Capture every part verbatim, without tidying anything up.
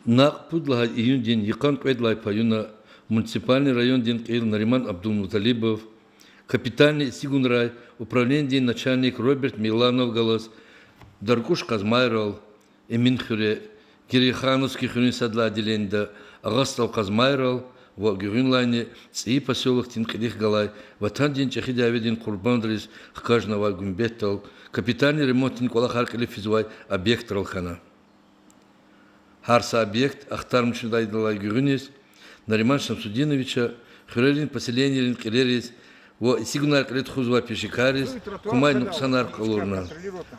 Накь пуд лагьай июндин йикъан кьвед лагьай паюна муниципальный райондин кьил Нариман Абдулмуталибов, капитальный эцигунрай управленидин начальник Роберт Миланов галаз Даркӏуш Къазмайрал, Эминхуьре, Кирейхановский хуьруьн сад лагьай отделенида Агъа СтӀал Къазмайрал ва гуьгъуьнлайни ЦӀийи посёлокдин кьилихъ галай Ватандин ЧӀехи дяведин къурбандриз хкажнавай гуьмбетдал капитальный ремонтдин кӀвалахар кьиле физвай объектрал хьана. Гьар са объект ахтармишдайдалай гуьгъуьниз Нариман Шамсудиновича хуьрерин поселенийрин кьилериз ва эцигунар кьиле тухузвай пешекарриз кумай нукьсанар къалурна,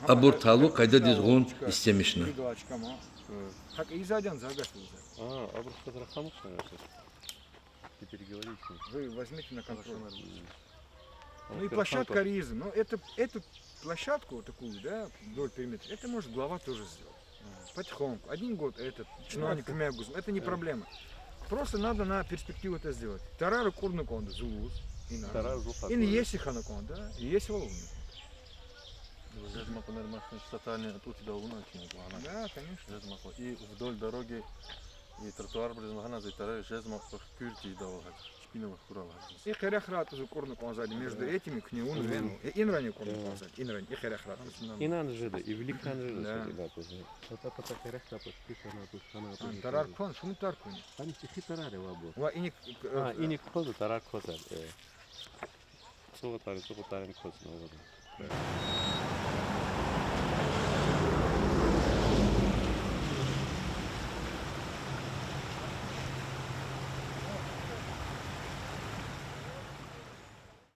абур талукь къайдадиз гъун истемишна. Вы возьмите на контроль. Ну и площадка риза. Ну, это, эту площадку вот такую, да, вдоль периметра, это может глава тоже сделать. Потихоньку. Один год этот чиновник куьмек гузва, это не проблема. Просто надо на перспективу это сделать. Тарарни кьурна кӀанда зулуз, ина. Ина еси хьана кӀанда, еси валун. Жезмай кьунар машин сатани тӀутӀида авуна кина гуана. Да, конечно. Жезмай кьу. И вдоль дороги, и тротуарбуруз лагьана зи тарари жезмай кьу, хкуьрти идавал гьат. Чпинал хьурал гьат. И къерехра тӀуз кьурна кӀанзавайди между этими, куьне вун вен. Э, инрани кьурна кӀанзавайди, инрани, и къерехра тӀуз. Инани жеда, и виликани жеда. Да. Пата-пата къерехра тӀуз, пишана тӀуз, хана тӀуз. Тарар кван, шумуд тарар квани? Гьаниз чӀехи тарар я ва бу. Ва иник, а, иник кваз, тарар кваз, э. ЦӀугъатарин, цӀугъатарин кваз, ну, ладно.